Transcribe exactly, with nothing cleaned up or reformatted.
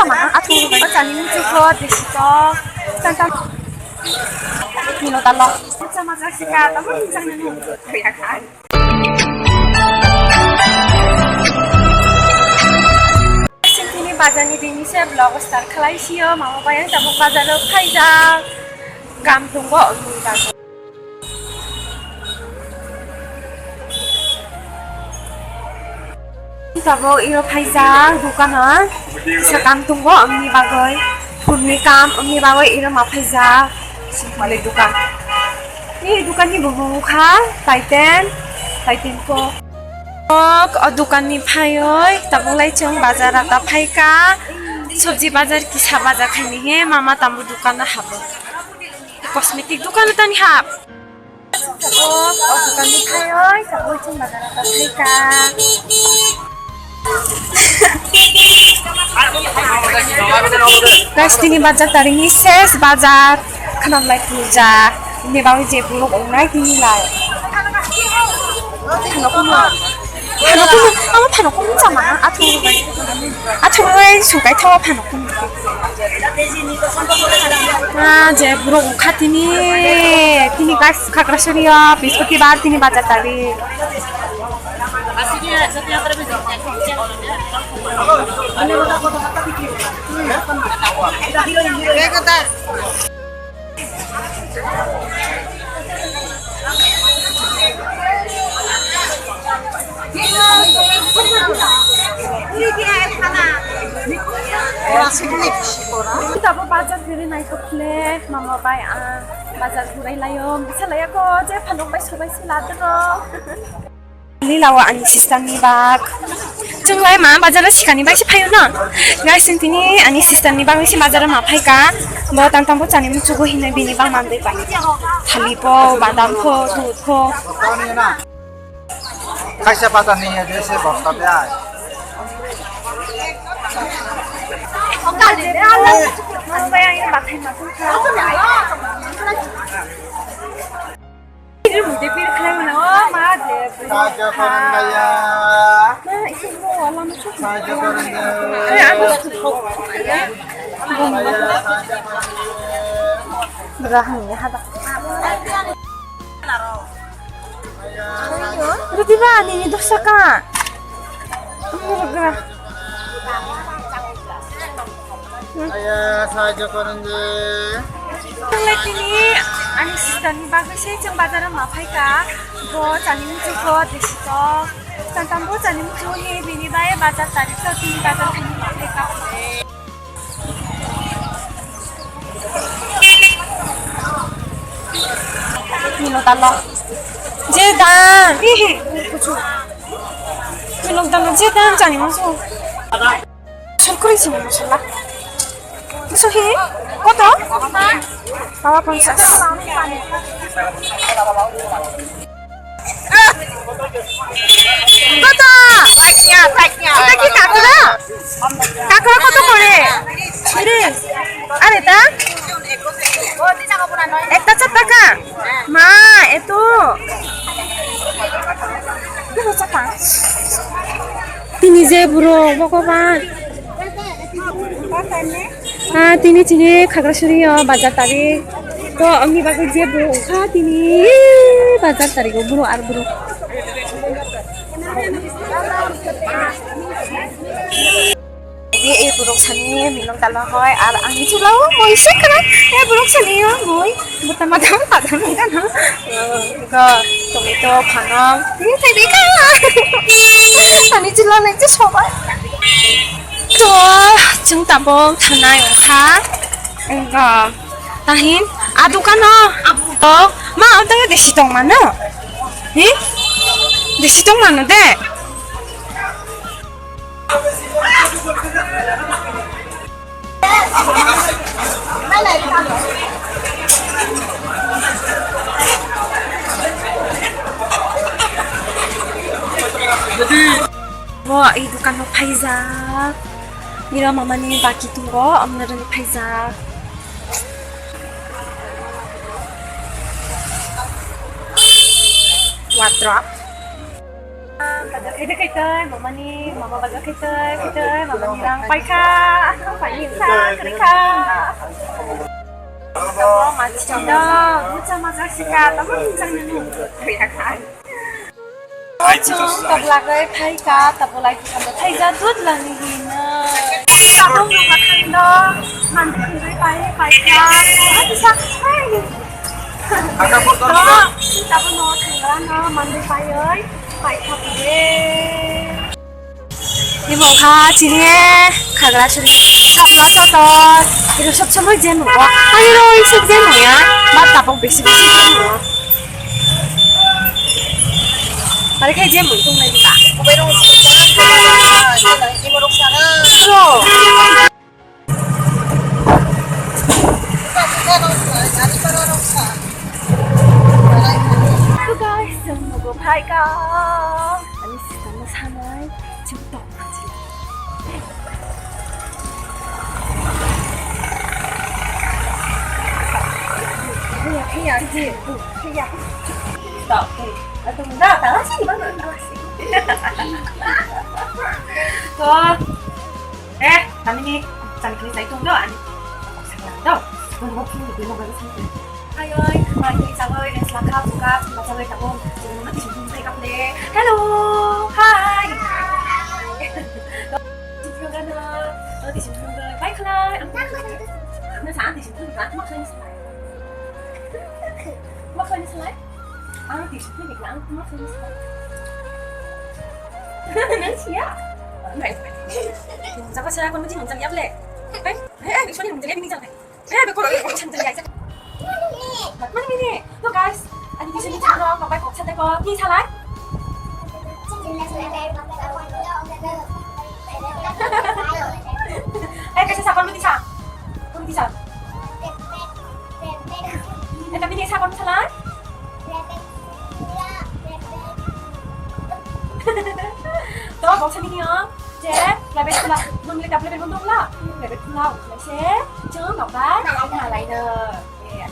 Athu chani muchuk o desi to. Tan tan. Milo talo. Sama kasika tamo hinjang nang. Sintini bazarni dini se vlog start khlai sio, mama bai ang tabuk bazaro phaijak, kam tongo wngwi bagwi. Tabuk iro phaijak dukano, kisa kam tongo wngwi bagwi, phunni kam wngwi bagwi iro ma phaijak, singpali dukan. Ni dukanni bumung wngkha Taiten, Taiten po. Ok, o dukanni phaiwi tabuk lai chwng bazar rata phaikha. Sobji bazar kisa bazar khaini he mama tambo dukano habo. Cosmetic dukano tani hap. Ok, o dukanni phaiwi tabuk chwng bazar rata phaikha. Guys, tini bazar taringni ses bazar khwnam lai puja. Ini bawi je buruk ongnai tini lai. Phano kuno. Phano kuno. Amo phano kuno sama. Athu. Athu oi sukai thawa phano kuno. Ah, je buruk ongkha tini. Tini guys, Khagrasuri o, Brihaspatibar tini bazar tarik. Tabuk bazar guri naithok khle mama bai ang bazar gurai laio, bisa laiya ko je phanok bai sobai se ladro. Lila o ani sister ni bag. Chwng lai ma bazar o sikani bai se phaio na. Guys, chwng tini ani sister ni bagwi se bazar o ma phaika. Bo tang tang bo chani muchugo hinwi bini bang mandai pai. Thali po, badam po, dudh po. Kaisa bazar ni address se bosta de ai. Sahajyo korun bhaiya. Sahajyo korun de. Bhaiya, sahajyo korun de. Bwrahani hada. Bhaiya, sahajyo korun de. Roti ba ani dosa ka. Bhaiya, sahajyo korun de. Tini ani sister ni bagwi se chwng bazar o ma phaika. Bo chani muchuk bo desi to. Santam bo chani muchuk ni bini bai bazar tarik to tini bazar thani ma phaika. Milo talo. Je dan. Milo talo je dan chani muchuk. Sal kuri sini masala. Musuhi? Koto? Pawa ponsas. Koto? Eta ki kakura? Kakura koto kore? Ere. Are ta? Ekta chat taka. Ma, eto. Tini je buro, Bhagwan. Ah, tini chini Khagrasuri o bazar tarik. To, ani bagwi je buro wngkha tini bazar tarik o buro ar buro. Di, eh, borok sani milong tala hoi, ar ang chula o moi se khana, eh, borok sani o moi, buta mata mata mata na, go, tomato, phanang, ni thai di ka, ani chula nai je sobai. To, chwng tabuk thanai wngkha, go, tahin, a dukan o, to, ma, o tang desi tong mano, hi, desi tong mano de. Bo ei dukano phaijak. Iro mamani baki tongo, omnoroni phaijak. Wardrobe. Bazar khaitwi khaitwi, mamani, mama bazar khaitwi khaitwi, mamani rang paikha, paini wngkha, kwrwikha. Tamo machine dong, mucha maja sika, tamo mucha nunu kwrwikha. Chwng tabla bai phaikha, tabla kisa thaija dud lani hino. Tabuk nungkha thangdo, mandu khwrwi pai, paikha, kisa, hai. Tabuk no thangrano mandu paioi, paikha pide. Imo kha chini khagra chini. Chokno choto. Iro sob somoi je mugo. Ani ro isuk je muya. Ma tabuk bisi bisi je mugo. Pare khai je mui tung nai ta. Ro. So guys, chwng nugo phaikha. Ani sister no sanai, chwng tok. Stop. Atung da, tala sini mana? Tala sini. So, eh, kami ni chang kini sai tung do, ani saklang do. Tunggu, tunggu, tunggu, tunggu. Ayoi, mai ni chagoi, res lakha, buka, buka chagoi tabo. Tunggu, mati sini sai kaple. Hello, hi. Sini gana, oh, di sini gana, bye khalai. Ang na sa, ang di sini gana, mak khalai. Mak khalai, khalai. Ang di sini gana, ang mak khalai, khalai. Nang siya. Nang siya, kon mati nang siya ple. Hai, hai, hai, sorry, nang siya, nang siya. Eh, be koro, eh, chan chan ya. Mani mini. To guys, ani bisa ni chakro, papai kok chate ko, ni salai. Eh, kaisa sa, kon mati sa. Kon mati sa. Eh, tapi ni sa, kon salai. To, boksa mini, oh. Je, private school a, nung le private school dong la? Private school a, se, chwng nokbar, nalai no. Eh,